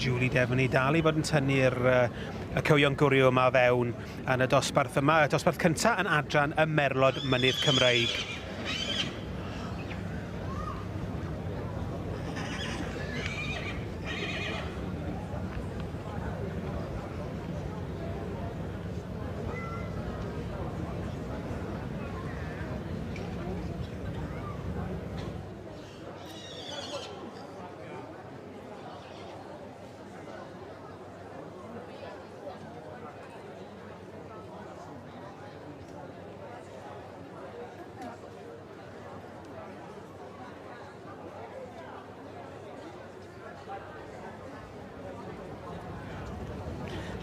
Julie Devaney dal i fod yn tynnu'r y cywion gwryw yma fewn yn y dosbarth yma. Y dosbarth cyntaf yn adran y Merlod Mynydd Cymreig.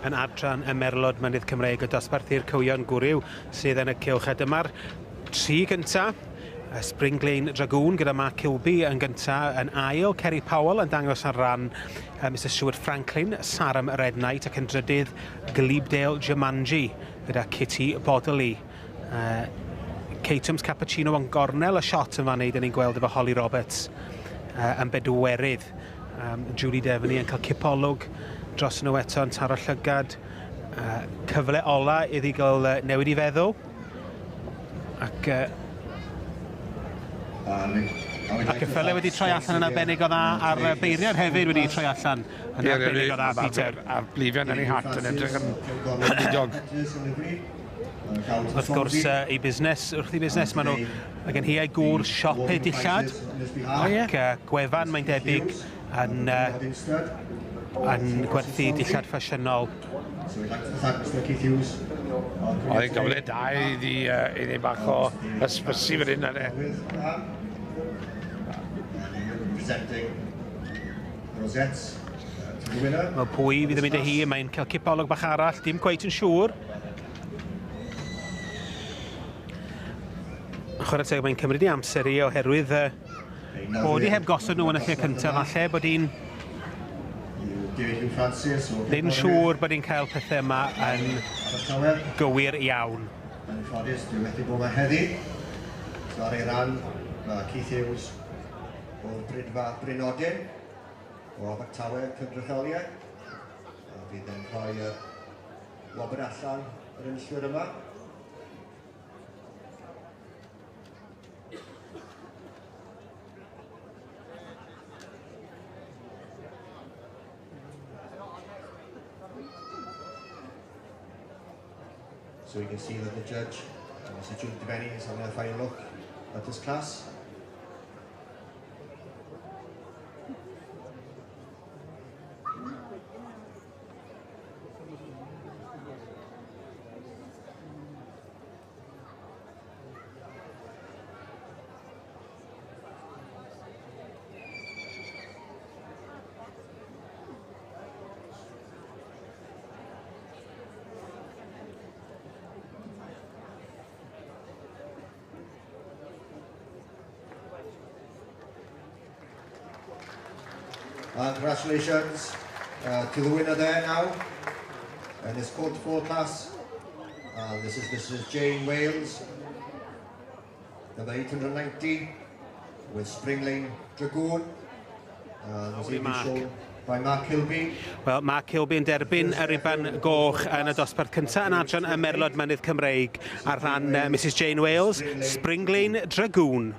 Yn adran y Merlod Mynydd Cymreig y dosbarthu'r cywion gwryw sydd yn y cylch. A dyma'r tri gyntaf. Spring Lane Dragoon gyda Mark Kilby yn gyntaf, yn ail Kerry Powell yn dangos ar ran Mr Stuart Franklin, Sarum Red Knight ac yn drydydd Glebedale Jumanji gyda Kitty Bodley. Catums Cappuccino yn gornel y shot yn fan dyn ni'n gweld efo Holly Roberts yn bedwerydd. Julie Devaney yn cael cipolwg dros nhw eto yn taro llygad. Cyfle ola iddi gael newid i feddwl. Ac, ac y ffele wedi troi allan yn arbennig o dda, a'r beirniad hefyd wedi troi allan yn arbennig o dda, Peter. A'r blifion yn ei hat yn edrych yn godidog. Wrth gwrs, ei busnes, wrth ei busnes, maen nhw, mae gen hi a'i gŵr siop eu dillad, ac gwefan, mae'n debyg, yn, yn gwerthu dillad ffasiynol. Oedd hi'n gyfle da iddi, iddi bach o hysbysu fan hyn, yna. Mae pwy fydd yn mynd â hi, mae'n cael cipolwg bach arall, dim cweit yn siŵr. Chwarae teg, mae'n cymryd i amser i oherwydd bod i heb gosod nhw yn y lle cyntaf, falle bod hi'n ddim siŵr bod hi'n cael pethau yma yn gywir iawn. Yn ffodus, dwi wedi bod yma heddi. So ar ei ran, mae Keith Hughes o'r Brydfa Brynodyn o Abertawe cynrychioliaeth. A fydd yn rhoi y wobr allan yr enillwyr yma. So you can see that the judge, Mr Jude Devaney, is having a final look at this class. Congratulations to the winner there now in this quarter four class. This is Mrs. Jane Wales, number 890, with Spring Lane Dragoon. Was able shown by Mark Kilby. Wel, Mark Kilby yn derbyn y riban goch yn y dosbarth cyntaf yn adran y Merlod Mynydd Cymreig ar ran Mrs Jane Wales, Spring Lane Dragoon.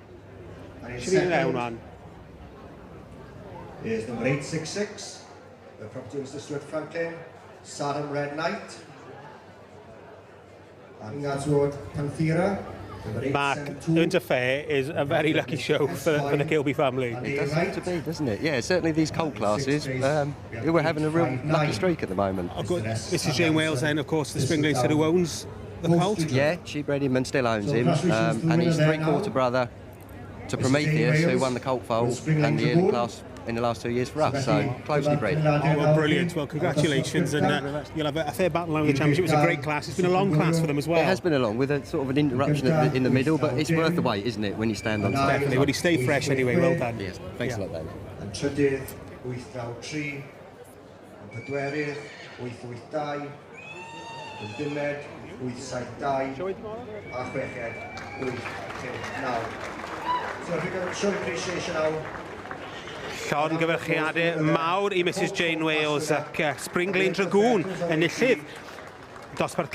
Si'n mewn wan. Is number 866, the property of Mr Stuart Franklin, Sarum Red Knight. And that's what Panthera. Mark, Unter Fair is a very lucky show for the Kilby family. It does seem to be, doesn't it? Yeah, certainly these colt classes, we're having a real lucky streak at the moment. I've got Mrs Jane Wales then, of course, the Spring Lane who owns the colt. Yeah, she bred him and still owns him, and he's three-quarter brother to Prometheus, who won the colt foal and the yearling class in the last 2 years for us, so closely bred. Oh, well, brilliant. Well, congratulations, and you'll have a fair battle now in the championship. It was a great class. It's been a long class for them as well. It has been a long, with a sort of an interruption in the middle, but it's worth the wait, isn't it, when you stand on top. Definitely. Well, you stay fresh anyway. Well done. Yes, thanks a lot, David. Yn trydydd, 893, yn pedwerydd, 882, yn bumed, 872, a chweched, 859. So if you can show appreciation now. Llongyfarchiadau mawr i Mrs Jane Wales ac Spring Lane Dragoon enillydd dosbarth.